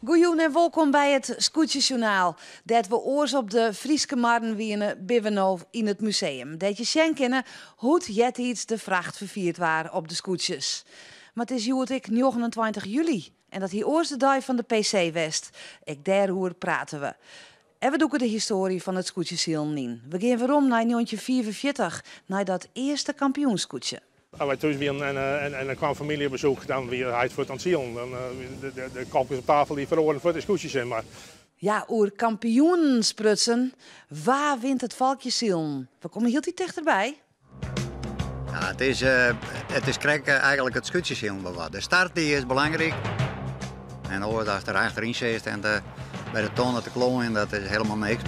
Goejûn en wolkom by it Skûtsjesjoernaal. Dêr't we oars op de Fryske marren wiene, binne we no yn it museum. Dêr't je sjen kinne hoe't eartiids de fracht ferfierd waard op de skûtsjes. Mar it is hjoed ek 29 july en dat hie oars de dei fan de PC west. Ek dêroer prate we. En we dûke de histoarje fan it skûtsjesilen yn. We gean werom nei 1945, nei dat earste kampioensskûtsje. As wy thús wienen en, en, en der kwam famylje op besoek, dan wie heit fuort oan it silen. Dan, de, de, de kopkes op tafel die feroaren fuort in skûtsjes in. Mar Ja, oer kampioenen sprutsen. Wa wint it Valkjesilen? We komme hieltyd tichterby. Ja, it is, it is krekt eigenlik it skûtsjesilen wol wat. De start die is belangryk. En oars as der achteryn sitst en de, by de tonne te kloaien, dat is helemaal niks.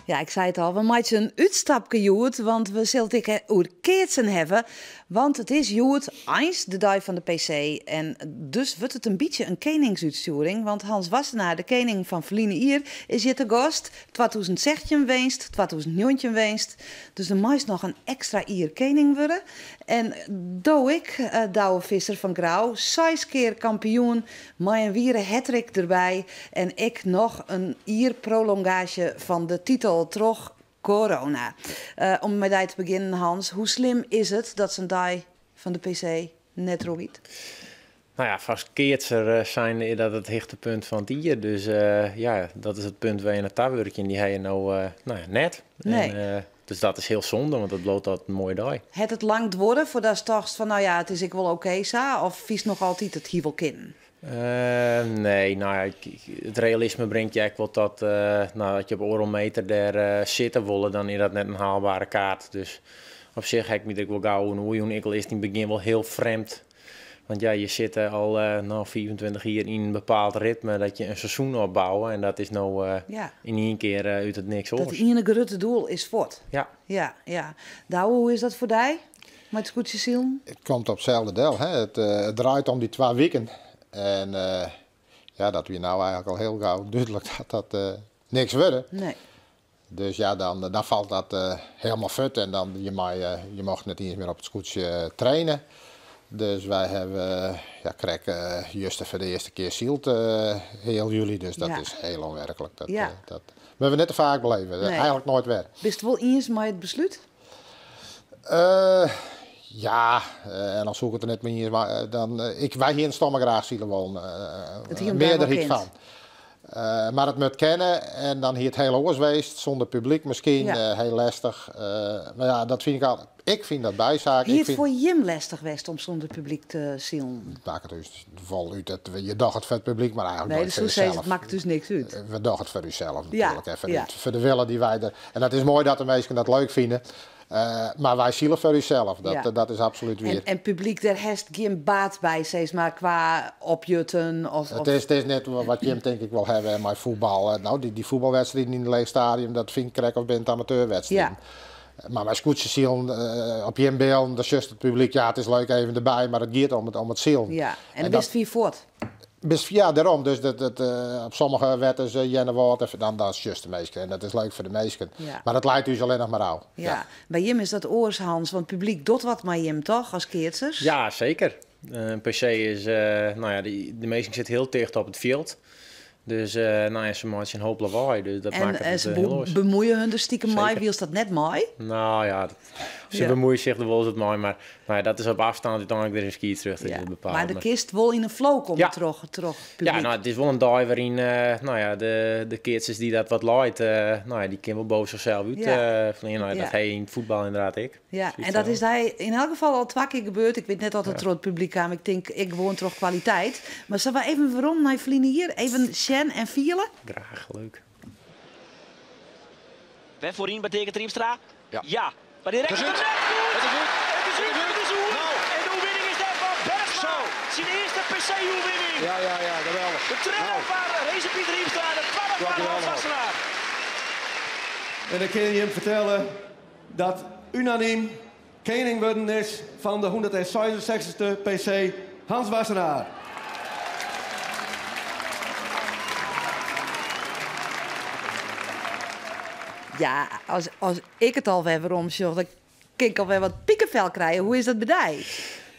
Ja, ik sei it al, we meitsje in útstapke hjoed, want we sille it ek oer keatsen hawwe. Want it is hjoed eins de dei fan de PC en dus wurdt it in bytsje in keningsútstjoering, want Hans Wassenaar, de kening fan ferline jier, is hjir te gast. 2016 winst, 2019 winst. Dus dan meist noch in ekstra jier kening wurde. En do ek, Douwe Visser fan Grou, seis kear kampioen mei in wiere hattrick derby en ek noch in jier prolongaasje fan de titel troch corona. Om mei dy te begjinnen, Hans, hoe slim is it dat sa'n dei fan de PC net trochgiet? Nou ja, foar keatser zijnde is dat it hichtepunt fan it jier. Dus ja, dat is it punt wêr je nei ta wurkje en dy ha je no nou ja, net. Nee. En, dus dat is hiel sonde, want it bliuwt altyd in moaie dei. Hat it lang duorre foardatst tochtst fan nou ja, it is ek wol oké sa? Of fynst noch altyd it hie wol kinnen? Nee, nou ja, it realisme bringt je ek wol tot, nou, as je op oardel meter dêr sitte wolle, dan is dat net in haalbare kaart. Dus op sich ha ik my der ek wol gau oan oerjûn, ek al is it yn it begjin wol hiel frjemd. Want ja, je sitte al no 25 jier yn in bepaald ritme dat je in seizoen opbouwe en dat is no yn ien kear út it niks Dat oars. iene grutte doel is fuort. Ja. Ja, ja. Douwe, hoe is dat foar dy mei it skûtsjesilen? It komt op itselde del. Hè. It, it draait om dy twa wiken. En ja, dat wie no eigenlik al hiel gau dúdlik dat dat niks wurde. Nee. Dus ja, dan, dan falt dat hielendal fuort en dan je mei, je mocht net iens mear op it skûtsje traine. Dus wy hawwe ja, krekt juster foar de earste kear syld heal july, dus dat is hiel ûnwerklik. Dat, dat moatte we net te faak beleve, Nee. eigenlik noait wer. Bist wol iens mei it beslút? Ja, en al soe ik it der net mei iens, mar dan, ik, wy hiene stomme graach sile wollen. It hie him dêr wol mearderheid kind. fan. Mar it moat kinne en dan hie it hiel oars west, sûnder publyk miskien, hiel lestich. Mar ja, dat fyn ik al, ik fyn dat bysaak. Hie Ik it fyn, foar jim lestich west om sûnder publyk te silen? it makket ús wol út dat we, je dogge it foar it publyk, mar eigenlik Nee, dogge dus it foar soe sizze, ússels. it makket ús niks út. We dogge it foar ússels natuerlik en foar foar de wille dy't wy der. En dat is moai dat de minsken dat leuk fine. Mar wy sile foar ússels, dat, dat is absolút wier. En publyk, dêr hast gjin baat by, sis mar, kwa opjutten of... It is net wat jim tink ik wol hawwe mei fuotbal. No, dy fuotbalwedstriden yn it leech stadion, dat fyn ik krekt of binne it amateurwedstriden. Mar mei skûtsjesilen op jim bylden, dan sjochst it publyk, ja, it is leuk even derby, mar it giet om it silen. Ja, en dan bist fier fuort. Bist, ja, dêrom. Dus dat, dat, op sommige wetters, Earnewâld, en dan, dan sjochst de minsken. En dat is leuk foar de minsken. Mar dat leit ús allinnich mar ôf. Ja. By jim is dat oars, Hans, want publyk docht wat mei jim, toch, as keatsers? Ja, seker. In PC is, nou ja, de minsken sitte hiel ticht op it fjild. Dus nou ja, se meitsje in hoop lawaai, dus dat En, makket en it se hiel oars. bemoeie hun der stiekem mei, Zeker. wylst dat net mei? Nou ja, se bemoeie sich der wolris wat mei, mar nou ja, dat is op afstand úteinlik der in skiedsrjochter dy't dat bepaalt. Mar de kinst wol yn in flow komme troch publyk. Ja, nou, it is wol in dei wêryn nou ja, de keatsers dy't dat wat leit, nou ja, dy kinne wol boven zichzelf út fleane. Nou ja, dat ha je yn it fuotbal ynderdaad ek. Ja, en dat is dy yn elk gefal al twa kear gebeurd. Ik wit net oft it troch it publyk kaam. Ik tink ek gewoan troch kwaliteit. Mar sille we even werom nei ferline jier? Even sjen en fiele? Graach, leuk. Wer foaryn by Teake Triemstra. Ja. Ja. Mar dy rekket Het is it út. net goed. Het is út. Het is út. Het is oer. Nou. En de oerwinning is dêr foar Bergsma. Zo. Syn earste PC-oerwinning. Ja, ja, ja, geweldig. De tredde Nou. foar Renze Pieter Hiemstra en de twadde Ja, foar Hans geweldig. Wassenaar. En ik kin jim fertelle dat unanym kening wurden is fan de 166ste PC Hans Wassenaar. Ja, as, as ik it alwer werom sjoch, dan kin ik alwer wat pikefel krije. Hoe is dat by dy?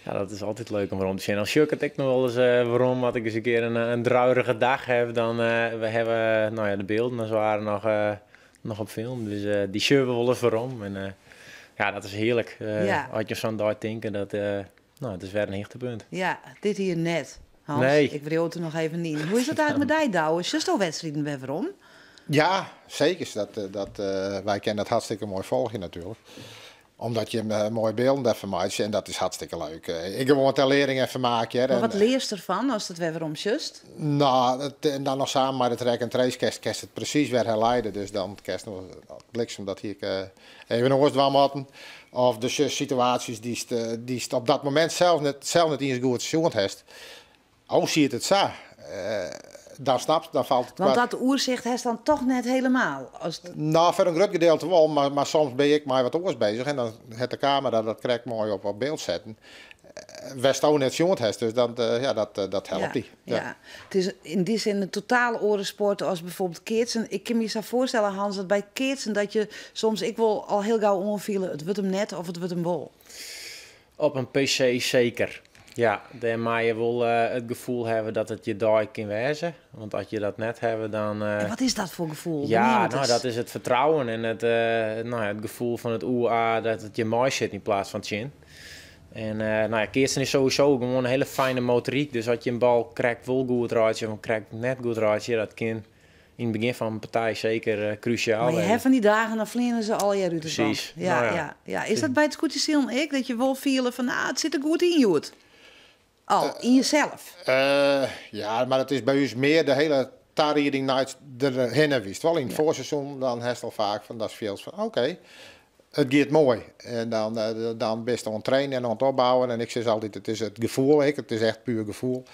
Ja, dat is altyd leuk om werom te sjen. Al sjoch ik it ek noch wolris werom, as ik ris in kear in druilerige dei ha, dan we hawwe, no ja, de bylden as it ware noch op film. Dus dy sjogge we wolris werom. En ja, dat is hearlik. As je sa'n dei tinke, dat, no, it is wer in hichtepunt. Ja, dit jier net, Hans. Nee. Ik wriuw it der noch even yn. Hoe is dat eigentlik mei dy, Douwe? Sjochsto wedstriden wer werom? Ja, seker. Wy kinne dat hartstikke moai folgje natuerlik. Omdat je moaie bylden dêrfan meitsje en dat is hartstikke leuk. Ik gewoan ter learing en fermaak, hear. Mar wat learst derfan ast it wer werom sjochst? No, en dan noch samen mei de track and trace kinst it presys wer herleide. Dus dan kinst noch bliksem dat hie ik even oars dwaan moatten. Of de situaasjes dy'tst op dat momint sels net iens goed sjoen hast. Oh, siet it sa? Dan snapst, dan falt it Want dat oersicht hast dan toch net helemaal? As No, foar in grut gedeelte wol, mar soms bin ik mei wat oars beuzich en dan hat de kamera dat krekt moai op byld setten. Wêr'tsto net sjoen hast, dus dan, ja, dat helpt dy. Ja. It is yn dy sin in totaal oare sport as byfoarbyld keatsen. Ik kin my sa foarstelle, Hans, dat by keatsen dat je soms ek wol al hiel gau oanfiele, it wurdt him net of it wurdt him wol. Op in PC seker. Ja, dêr meie je wol it gefoel hawwe dat it je dei kin wêze. Want as je dat net hawwe, dan... En wat is dat foar gefoel? Ja, Beneam it no, ris. dat is it fertrouwen en it, no ja, it gefoel fan it oea dat it je mei sit yn plaats fan tsjin. En no ja, keatsen is sowieso gewoan in hiele fine motoryk. Dus as je in bal krekt wol goed reitsje of krekt net goed reitsje, dat kin yn it begjin fan in partij seker krúsjaal Mar je wêze. ha fan dy dagen, dan fleane se allegear út it band. Presys. Ja, No ja. ja, ja. Is dat by it skûtsjesilen ek, dat je wol fiele fan, ah, it sit der goed yn hjoed? Al, yn jesels? Ja, mar it is by ús mear de hiele tarieding nei it derhinne, witst wol. Yn it foarseizoen dan hast al faak fan datst fielst fan oké, it giet moai. En dan bist oan it trainen en oan it opbouwen. En ik sis altyd, it is it gefoel ek, it is echt puer gefoel.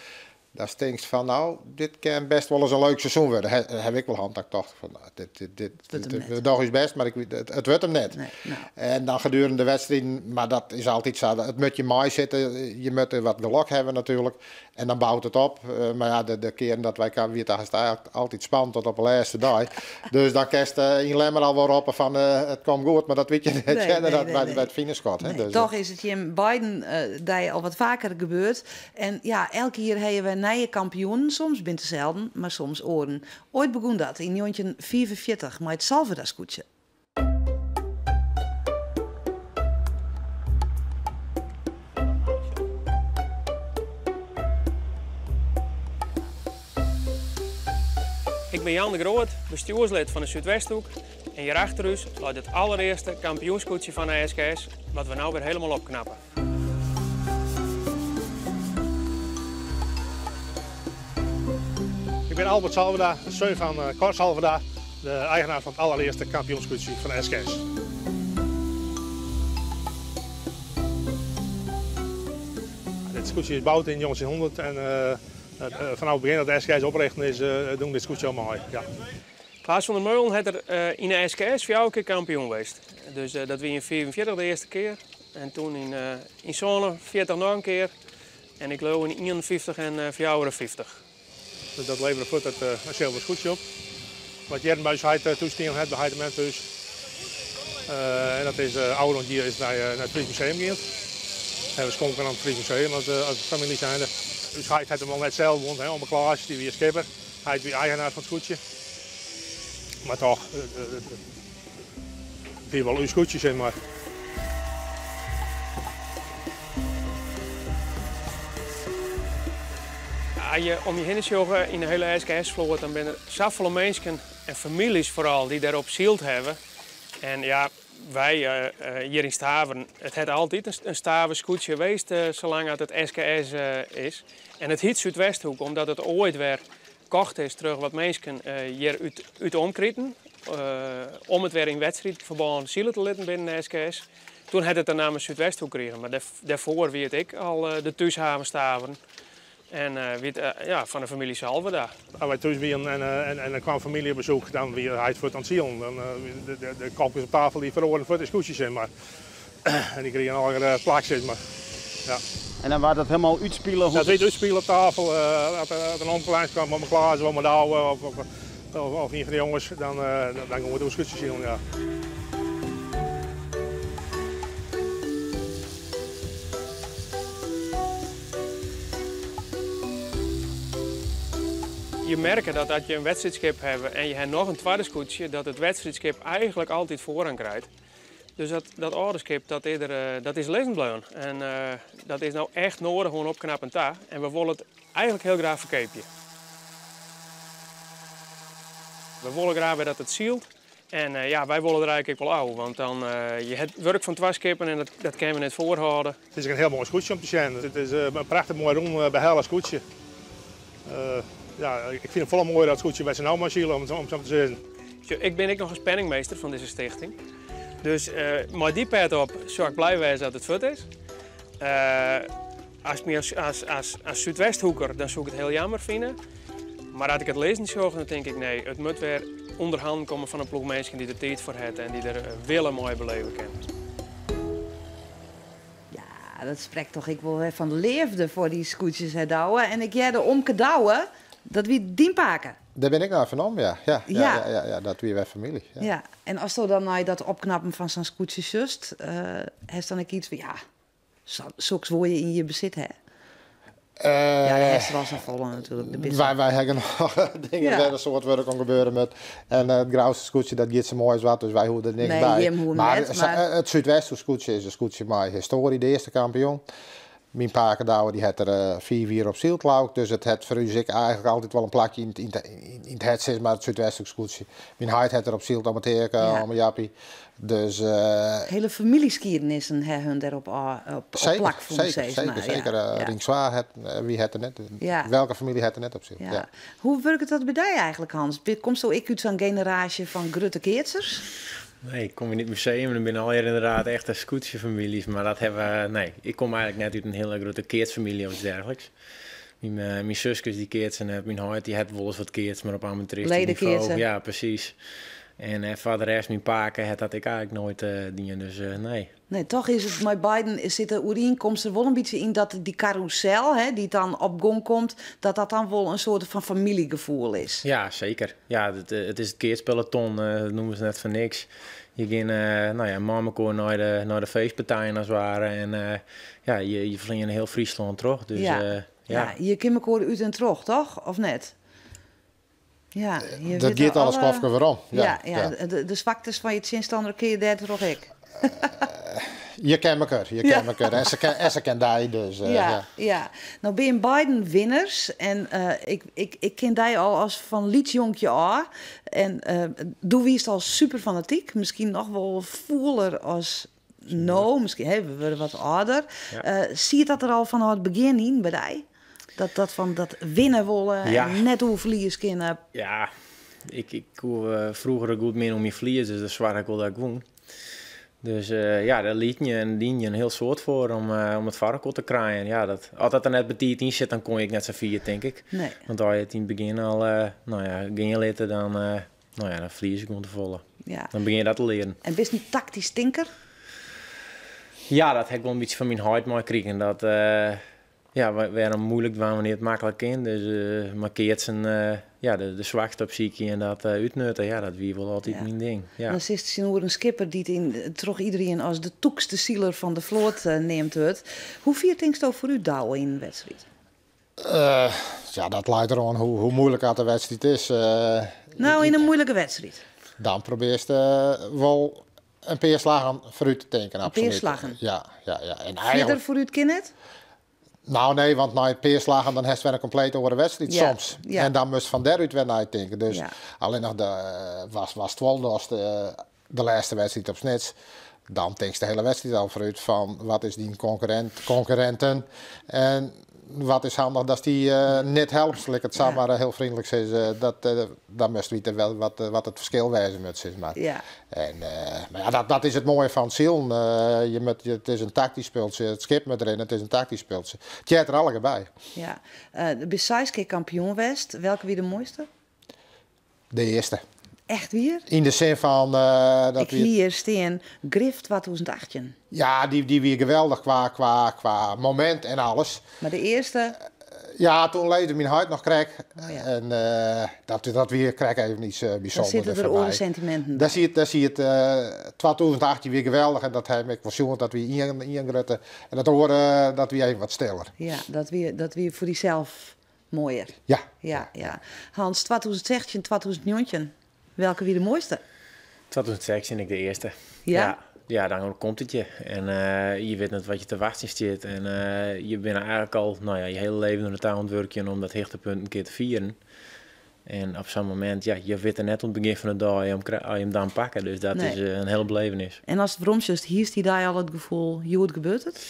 Datst tinkst fan no, dit kin best wolris in leuk seizoen wurde. Ha ik wol hân dat ik tocht fan no, dit, It wurdt him net. we dogge ús bêst, mar it wurdt him net. Nee, no. En dan gedurende de wedstriden, mar dat is altyd sa, it moat je meisitte, je moatte wat gelok hawwe natuerlik. En dan bout it op. Mar ja, de kearen dat wy kamen, wie it hast altyd spannend tot op de lêste dei. Dus dan kinst yn Lemmer al wol roppe fan it komt goed, mar dat wit je net Nee, earder nee, dat nee, nee. by it finishskot, hè. Nee, Dus, toch is it jim beiden dy al wat faker gebeurd. En ja, elk jier ha je wer nije kampioenen. Soms binne it deselden, mar soms oaren. Oait begûn dat yn 1945 mei it Salverda-skûtsje. Ik bin Jan de Groot, bestjoerslid fan de Súdwesthoek. En hjir achter ús leit it allerearste kampioenskûtsje fan de SKS, wat we no wer hielendal opknappe. Ik bin Albert Salverda, seun fan Cor Salverda, de eigenaar fan it allerearste kampioenskûtsje fan de SKS. Dit skûtsje is boud yn njoggentjinhûndert en fanôf it begjin dat de SKS oprichten is, dong dit skûtsje al mei. Ja. Klaas van der Meulen hat der yn de SKS fjouwer kear kampioen west. Dus dat wie yn 45 de earste kear en toen yn 47 noch in kear en ik leau yn 51 en 54. Dus dat levere fuort it in silveren skûtsje op. Wat earder by ús heit thús stien hat, by heit en mem thús. En dat is ôfrûne jier is nei it Fries Museum gien. Hawwe we skonken oan it Fries Museum as famylje zijnde. Us heit hat him al net sels wûn, hè, omke Klaas, dy wie skipper. Heit wie eigenaar fan it skûtsje. Mar toch, it wie wol ús skûtsje, sis mar. As je om je hinne sjogge yn de hiele SKS-float, dan binne der safolle minsken en famyljes foaral dy't dêrop syld hawwe. En ja, wy hjir yn Staveren, it hat altyd in Staverskûtsje west, salang as it SKS is. En it hyt Súdwesthoek omdat it oait wer kocht is troch wat minsken hjir út de omkriten, om it wer yn wedstriidferbân sile te litten binnen de SKS. Toen hat it de namme Súdwesthoek krigen, mar dêrfoar wie it ek al de thúshaven Staveren. En wie it fan de famylje Salverda. As wy thús wienen en der kwam famylje op besoek, dan wie heit fuort oan it silen. Dan de kopkes op tafel dy feroaren fuort de skûtsjes, sis mar. En dy krigen allegear plak, sis mar. Ja. En dan waard dat hielendal útspile? Dat wie útspile op tafel. As in omke langs kwam, omke Klaas of ome Douwe of of ien fan de jonges, dan dan gean we it oer skûtsjesilen, ja. Je merke dat as je in wedstriidskip hawwe en je ha noch in twadde skûtsje, dat it wedstriidskip eigenlik altyd foarrang krijt. Dus dat, dat âlde skip dat is, der, dat is lizzen bleaun. En dat is no echt noadich oan opknappen ta. En we wolle it eigenlik hiel graach ferkeapje. We wolle graach wer dat it sylt. En ja, wy wolle der eigenlik ek wol ôf, want dan je ha wurk fan twa skippen en dat, dat kinne we net foarhâlde. It is ek in hiel moai skûtsje om te sjen. It is in prachtich moai rûn behelle skûtsje. Ja, ik fyn it folle moaier dat skûtsje wêr't se no mei sile, om sa te sizzen. Ik bin ek noch as penningmeester fan dizze stichting. Dus mei dy pet op soe ik blij wêze dat it fuort is. As my as, as, as, as Súdwesthoeker, dan soe ik it hiel jammer fine. Mar as ik it lizzen sjoch, dan tink ik nee, it moat wer ûnder hannen komme fan in ploech minsken dy't der tiid foar hat en dy't der wille mei beleve kinne. Ja, dat sprekt toch ek wol wer fan leafde foar dy skûtsjes, hè Douwe? En ik hearde omke Douwe, dat wie dyn pake. Dêr bin ik nei fernommen, ja. Ja, ja, ja. ja, ja, dat wie wer famylje. Ja. Ja, en asto dan nei dat opknappen fan sa'n skûtsje sjochst, hast dan ek yts fan, ja, soks wol je yn je besit ha? Ja, dêr hast der al safolle natuerlik. De bist Wy ha genôch dingen wêr't in soad wurk oan gebeure moat. En it Grouster skûtsje, dat giet sa moai as wat, dus wy hoege der niks Nee, by. jim hoege Mar net, mar it Súdwesthoekskûtsje is in skûtsje mei histoarje, de earste kampioen. Myn pake Douwe dy hat der 5 jier op syld leau 'k, dus it hat foar ús ek eigenlik altyd wol in plakje yn it hert, sis mar, it Súdwesthoekskûtsje. Myn heit hat der op syld om it heake, om 'e Jappie. Dus, Hele famyljeskiedenissen ha hun dêrop op Zeker, plak fûn, zeker, sis zeker, mar. zeker. Rienk Zwaar hat, wie hat der net, welke famylje hat der net op syld? Ja. Hoe wurket dat by dy eigenlik, Hans? Komsto ek út sa'n generaasje fan grutte keatsers? Nee, ik kom yn it museum en der binne allegear ynderdaad echte skûtsjefamyljes, mar dat hawwe we, nee, ik kom eigenlik net út in hiele grutte keatsfamylje of iets dergelijks. Myn suskes dy keatse net, myn heit dy hat wolris wat keatst, mar op amateuristysk nivo. Ledekeatsen. Ja, presys. En foar de rest, myn pake hat dat ek eigenlik noait dien, dus nee. Nee, toch is it mei beiden, sit de oerienkomst der wol in bytsje yn dat dy karûsel, hè, dy't dan op gong komt, dat dat dan wol in soarte fan famyljegefoel is. Ja, seker. Ja, it is it keatspeloton, dat noeme se net foar niks. Je gean, nou ja, mei mekoar nei de feestpartijen as it ware en ja, je fleane hiel Fryslân troch. Dus, ja. Ja, je kinne mekoar út en troch, toch? Of net? Ja, je Dat witte giet alles alle klofke werom. Ja, Ja, ja, ja. de swaktes fan je tsjinstanner kin je dêrtroch ek. Je ken mekoar, je ken mekoar. En se ken dy, dus, ja. Ja. No binne beiden winners en ik ken dy al as fan lyts jonkje ôf. En doe wiest al super fanatyk, miskien noch wol fûler as no. Miskien, hè, we wurde wat âlder. Siet dat der al fanôf it begjin yn by dy? Dat fan dat winne wolle en net oer ferlies kinne? Ja, ik koe froeger goed min om myn ferlies, dus dan soarge ik wol dat ik wûn. Dus ja, dêr lieten je en dienen je in hiel soad foar om it foar elkoar te krijen. Ja, as dat der net betiid yn sit, dan kom je ek net sa fier, tink ik. Nee. Want as je it yn it begjin al nou ja, gean litte, dan, nou ja, dan ferlies ik gewoan te folle. Dan begjin je dat te learen. En bist in taktysk tinker? Ja, dat ha ik wol in bytsje fan myn heit meikrigen. Dat, ja, wêrom moeilik dwaan wannear't it maklik kin. Dus mei keatsen, ja, de swakste opsykje en dat útnutte, ja, dat wie wol altyd myn ding. Ja. Dan sitst tsjinoer in skipper dy't troch iderien as de tûkste siler fan de float neamd wurdt. Hoe fier tinksto foarút, Douwe, yn in wedstriid? Ja, dat leit deroan hoe moeilik dat de wedstriid is. Nou, yn in moeilike wedstriid. Dan probearst wol in pear slaggen foarút te tinken, In pear absoluut. slaggen? Ja, ja, ja. En Fierder eigenlik foarút kin net? Nou nee, want nei in pear slaggen dan hast wer in kompleet oare wedstriid soms. En dan moatst fan dêrút wer neitinke. Dus allinnich de was twol dochst de lêste wedstriid op Snits. Dan tinkst de hiele wedstriid al foarút fan wat is dyn konkurrinten en wat is handich datst dy net helpst, lit ik it sa mar hiel freonlik sizze. Dat, dan moatst witte wat it ferskil wêze moat, sis mar. En, mar ja, dat is it moaie fan it silen. It is in taktysk spultsje, it skip moat deryn, it is in taktysk spultsje. It heart der allegear by. Ja. Do bist 6 kear kampioen west. Welke wie de moaiste? De earste. Echt wier? Yn de sin fan, dat Ik wie hie hjir stean grif 2018. Ja, dy wie geweldich qua momint en alles. Mar de earste? Ja, toen leefde myn heit noch krekt. Oh, ja. En dat wie krekt even iets Dan bysûnders sitte der foar my. oare sentiminten Daar by. siet 2018 wie geweldich en dat ha ik wol sjoen, dat wie ien grutte. En dat oare, dat wie even wat stiller. Ja, dat wie foar dysels moaier. Ja. Ja. Hans, 2016, 2019, welke wie de moaiste? 2016 ik de earste. Ja? Ja. Ja, dan komt it je. En je wit net wat je te wachtsjen stiet. En je bent eigenlijk al, nou ja, je hele leven oan de touw oan it wurkjen om dat hichtepunt in kear te fieren. En op zo'n moment, ja, je wit er net oan it begjin fan de dei om als je hem dan pakken. Dus dat Nee. is in hiele belevenis. En ast weromsjochst, hiest dy dei al it gefoel, hjoed gebeurt it?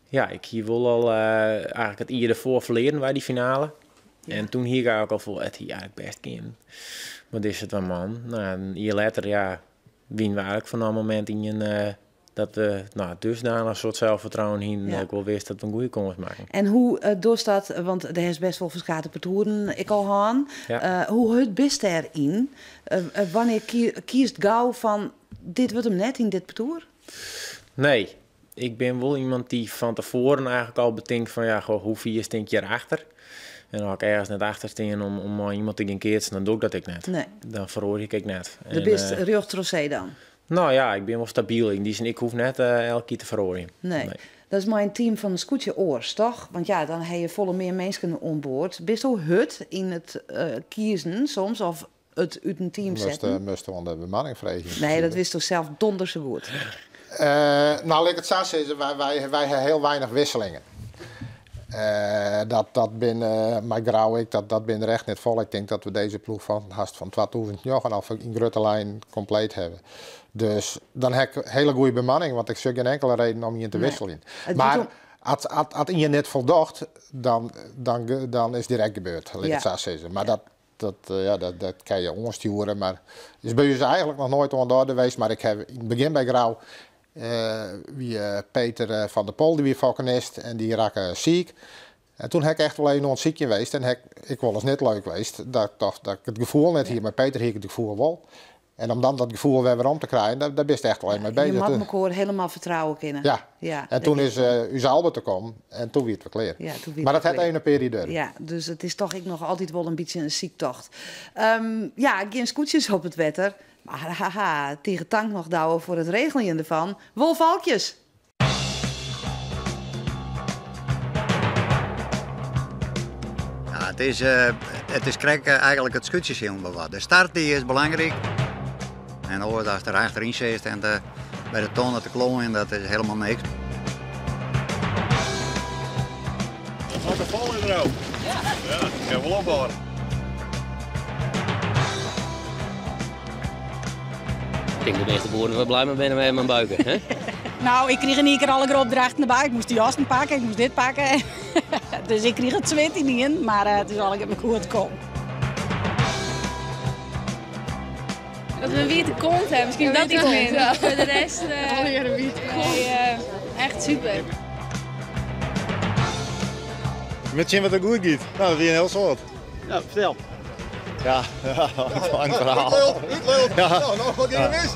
Ja, ik hie wol al eigenlijk it jier derfoar ferlearen wy dy finale. En toen hie ik eigenlijk al foar, it hie eigenlijk bêst kinnen. Maar dit is it wel man. Nou, in jier letter, ja, wienen we eigenlijk fan dat momint yn in dat we, nou, dusdanig in soart zelfvertrouwen hienen, dat ik wol wist dat we in goede kâns makken. En hoe dochst dat? Want der is bêst wol ferskate partoeren ek al hân. Hoe hurd bist dêryn? Wannear kiest gau fan dit wurdt him net yn dit partoer? Nee, ik bin wol iemand dy't fan tefoaren eigenlijk al betinkt fan, ja, goh, hoe fier stean ik hjir achter? En as ik ergens net achter stean om mei iemand te gean keatsen, dan doch ik dat ek net. Dan feroarje ik ek net. Do bist rjocht troch see dan? Nou ja, ik bin wol stabyl. Yn dy sin, ik hoech net elke kear te feroarjen. Nee. Nee. Dat is mei in team fan in skûtsje oars, toch? Want ja, dan ha je folle mear minsken oan board. Bisto hurd yn it kiezen soms of it út in team setten? Moatst oan de bemanning freegje. Nee, dat witsto sels donder sa goed. Nou, lit ik it sa sizze, wy ha hiel weinich wisselingen. Dat bin, mei Grou ek, dat bin der echt net folle. Ik tink dat we dizze ploech fan hast fan 2009 al yn grutte linen kompleet hawwe. Dus dan ha ik hiele goede bemanning, want ik sjoch gjin inkelde reden om ien te wisseljen. It Maar giet om as ien net foldocht, dan is it direkt gebeurd, lit ik it sa sizze. Mar dat kin je oanstjoere, mar is by ús eigentlik noch noait oan de oarder west. Mar ik ha yn it begjin by Grou wie Peter van der Pol, dy wie fokkenist en dy rakke siik. En toen ha ik echt wol even oan it sykjen west en ha ik wolris net leuk west, dat ik tocht dat ik it gefoel net hie, mar Peter hie ik it gefoel wol. En om dan dat gefoel wer werom te krijen, dêr bist echt wol even mei Je bezich. moat mekoar hielendal fertrouwe kinne. Ja. En toen is ús Albert der kommen en toen wie it wer klear. Ja, toen wie Maar it dat hat klear. even in periode. Ja, dus it is toch ek noch altyd wol in bytsje in syktocht. Ja, gjin skûtsjes op it wetter. Mar haha, tige tank noch Douwe foar it regeljen derfan. Wol Valkjes! Ja, it is krekt eigenlijk it skûtsjesilen wol wat. De start die is belangryk. En oars ast der achteryn sitst en by de tonne te kloaien, dat is hielendal niks. Dat hat de vol in de rook. Ja. Ja, ik heb wel opbouwen. Ik denk dat de meeste boeren wel blij mee zijn met mijn buiken. Hè? Nou, ik kreeg in één keer alle opdrachten erbij. Ik moest de jassen pakken, ik moest dit pakken. Dus ik kreeg het zweet in, maar het is al ik goed gekomen. Dat we weer te kont hebben, misschien Ja, dat wiete iets kont, minder. ja. Voor de rest, Alweer een wiete kont. Nee, echt super. Met zien wat er goed gaat. Nou, dat is een heel soort. Ja, vertel. Ja, ja, lang verhaal. Uitlul, uitlul. Ja. Nou, nog wat Ja. mis.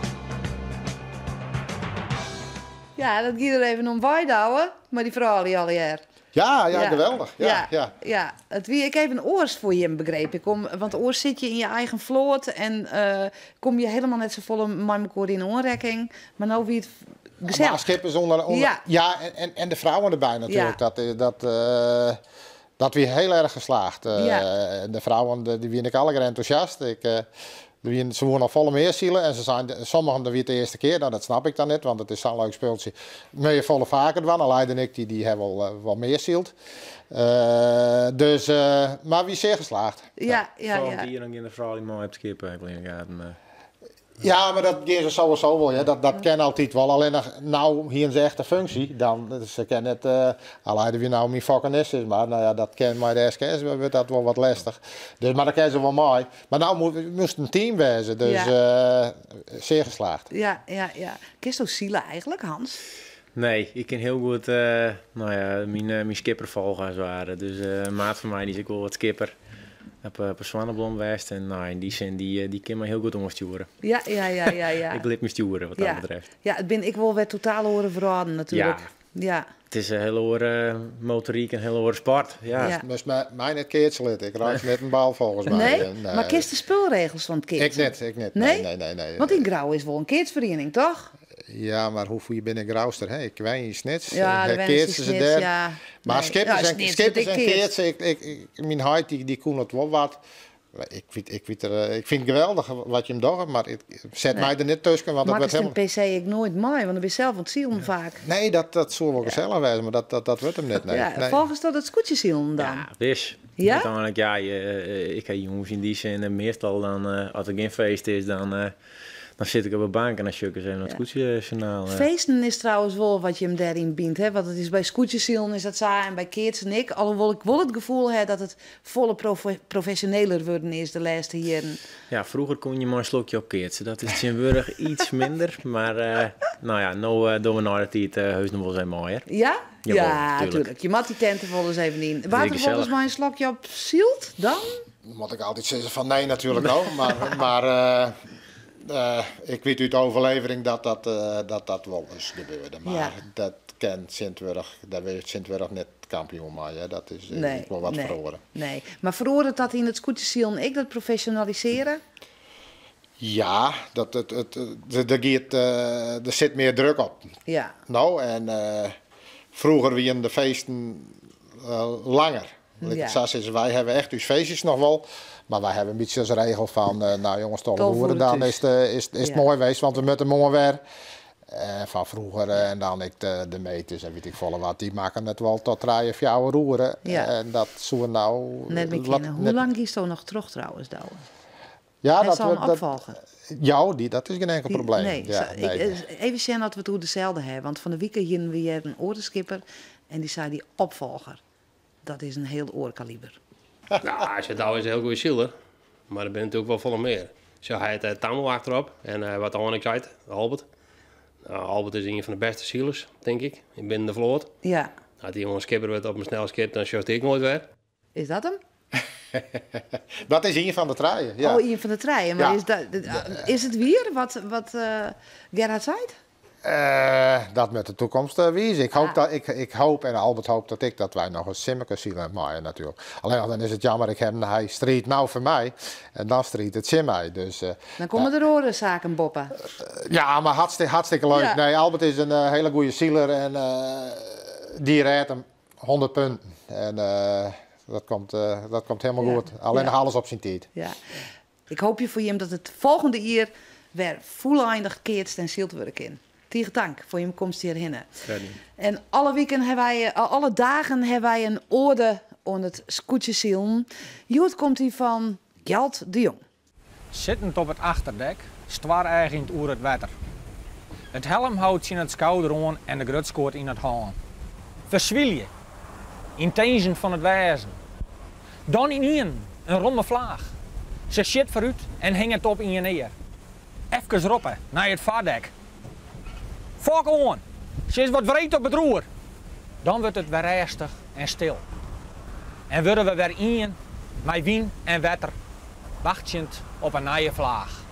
Ja, dat giet er even om Douwe, maar die verhalen die al jaar. Ja, ja, geweldig. Ja, ja. Ja, it wie ek even oars foar jim, begriep ik. Want oars sit je yn je eigen float en kom je hielendal net safolle mei mekoar yn oanrekking. Mar no wie it gesellich. Maar skippers onder ja, en de vrouwen erbij natuurlijk. Dat wie hiel erch geslaagd. De vrouwen dy wiene ek allegear entûsjast. Se woene al folle mear sile en se seinen, sommigen dat wie it de earste kear, nou, dat snap ik dan net, want it is sa'n leuk spultsje. Moatte je folle faker dwaan, Aleid en ik dy hawwe wol mear syld. Dus, mar wie sear geslaagd. Ja. Folgjend jier dan gean de froulju mei op it skip, ik wil yn de gaten. Ja, mar dat gean se sowieso wol. Ja. Dat kin altyd wol. Allinnich no hiene se echt de funksje. Dan, se kin net, Aleid wie no myn fokkenist is, mar nou ja, dat kin mei de SKS wurdt dat wol wat lestich. Dus, mar dan kin se wol mei. Mar no moast in team wêze, dus, sear geslaagd. Ja. Kinsto sile eigentlik, Hans? Nee, ik kin hiel goed, nou ja, myn skipper folgje as it ware. Dus in maat fan my dy is ek wol wat skipper. Op 'e Swanneblom west en nou, yn dy sin dy kin my hiel goed oanstjoere. Ik lit my stjoere wat dat betreft. Ja, it binne ek wol wer totaal oare ferhalen natuerlik. Ja. It is in hiel oare motoryk, in hiel oare sport. Ja. Ja. Moatst my net keatse litte. Ik raak net in bal folgens my. Nee? Mar kinst de spulregels fan it keatsen? Ik net, ik net. Nee? Nee, nee, nee. Want yn Grou is wol in keatsferiening, toch? Ja, mar hoe fier bin ik Grouster? Hè? Ik wenje yn Snits. Ja, Hè, de wenst yn keatsen se Snits, dêr. ja. Mar Nee. skippers Ja, en, Snits skippers wurdt en ek keatst. keatsen, ik, myn heit dy, dy koe it wol wat. Ik, weet, ik, weet er, ik fyn it geweldich wat jim dogge, mar ik set Nee. my der net tusken, want dat Makkest wurdt in helemaal... PC ek noait mei, want dan bin je sels oan it silen faak. Nee, dat soe wol gesellich wêze, mar dat wurdt him net. Nee. Ja, Nee. Folgest dat it skûtsjesilen dan? Ja, wis. Ja? Uiteindelijk, ja, ik ha jûns yn dy sin en meastal dan, as der gjin feest is, dan sit ik op 'e bank en dan sjoch ik ris even it skûtsjesjoernaal. Feesten is trouwens wol wat jim dêryn bynt, hè? Want it is by skûtsjesilen is dat sa en by keatsen ek. Alhoewol ik wol it gefoel ha dat it folle profesjoneler wurden is de lêste jierren. Ja, froeger koene je mei in slokje op keatsen. Dat is tsjintwurdich iets minder. Mar no ja, no dogge we nei de tiid heus noch wol ris even mei, hear. Ja? Jawol, Ja, tuurlijk. tuurlijk. Je moat dy tinte wol ris even yn. Dat is Waard der wol ris gesellich. mei in slokje op syld dan? Dan moat ik altyd sizze fan nee natuerlik no. Mar ik wit út overlevering dat dat wol ris gebeurde. Mar dat kin tsjintwurdich, dêr wurde je tsjintwurdich net kampioen mei. Hè. Dat is Nee, ek wol wat nee, feroare. Nee. Mar feroaret dat yn it skûtsjesilen ek, dat profesjonalisearjen? Ja, dat, it, der giet, der sit mear druk op. No, en froeger wienen de feesten langer. Lit ik sa sizze, wy hawwe echt ús feestjes noch wol. Mar wy hawwe in bytsje as regel fan, no jonges, 12 12 oere, oere dan thús. is it moai west, want we moatte moarn wer. Fan froeger en dan ek de meters en wit ik folle wat, dy makken it wol tot trije, fjouwer oere. En dat soe no Net mear wat kinne. Hoe net lang giesto noch troch trouwens, Douwe? Ja, Hast dat al in dat opfolger? Ja, dat is gjin inkel Die, probleem. nee, Ja, sa, ik, nee. even sjen oft we it oer deselde hawwe. Want fan 'e wike hienen we hjir in oare skipper en dy sei dy opfolger. Dat is in hiel oar kaliber. Nou, sjoch, Douwe is in hiel goede siler, mar der binne natuerlik wol folle mear. Sjoch, hy hat Tammo achterop en wat Annik seit, Albert. Nou, Albert is ien fan de bêste silers, tink ik, binnen de float. As dy jonge skipper wurdt op in snel skip, dan sjochst dy ek noait wer. Is dat him? Dat is ien fan de trije, ja. Oh, ien fan de trije. Mar Ja. is dat, is it wier wat Gerhard seit? Dat moat de toekomst wize. Ik hoop dat, ik, ik hoop en Albert hoopt dat ik dat wy noch in simmerke sile meie natuerlik. Allinnich dan is it jammer, ik ha, hy striidt no foar my en dan striidt it tsjin my. Dus, dan komme der oare saken boppe. Ja, mar hartstikke leuk. Nee, Albert is in hiele goede siler en dy rêdt him 100 punten. En dat komt hielendal goed. Allinnich alles op syn tiid. Ja. Ik hoopje foar jim dat it folgjende jier wer fûleindich keatst en syld wurde kin. Tige tank foar jim komst hjirhinne. Graach dien. En alle wiken hawwe wy, alle dagen hawwe wy in oade oan it skûtsjesilen. Hjoed komt dy fan Gjalt de Jong. Sittend op it achterdek, stoareagjend oer it wetter. It helmhout tsjin it skouder oan en de grutskoat yn it hân. Ferswylje. Yn tinzen fan it wêzen. Dan ynienen in romme flaach. Se sjit foarút en hinget op ien ear. Efkes roppe nei it foardek. Fok oan! Se is wat wreed op it roer! Dan wurdt it wer rêstich en stil. En wurde we wer ien mei wyn en wetter, wachtsjend op in nije flaach.